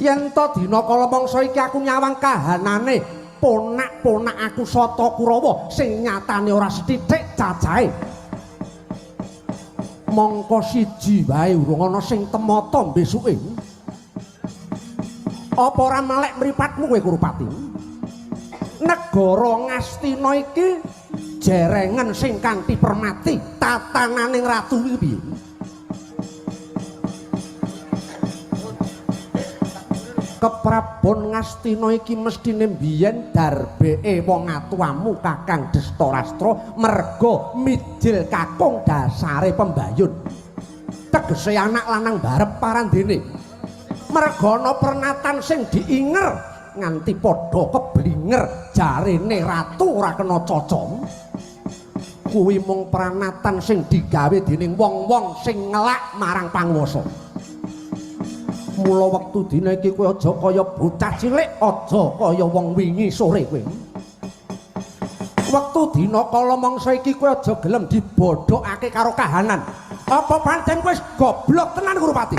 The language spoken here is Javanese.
Yen to dina kala mangsa iki aku nyawang kahanane ponak-ponak aku Sata Kurawa sing nyatane ora sethithik cacahe. Mongko siji wae urung ana sing temata besuke. Apa ora melek mripatmu kowe Kurupati? Negara Ngastina iki jerengen sing kanthi permati tatananing ratu iki piye? Keprabon Ngastina iki mesthine biyen darbeke wong atuwamu Kakang Destarastra merga mijil kakung dasare pembayun. Tegese anak lanang barep parandene. Merga ana pernatan sing diinger nganti padha keblinger jarene ratu ora kena cocom. Kuwi mung pranatan sing digawe dening wong-wong sing ngelak marang panguwasa. Mula wektu dina iki kowe aja kaya bocah cilik, aja kaya wong wingi sore kowe. Wektu dina kala mangsa iki kowe aja gelem dibodhokake karo kahanan. Apa pancen kowe goblok tenan Kurupati?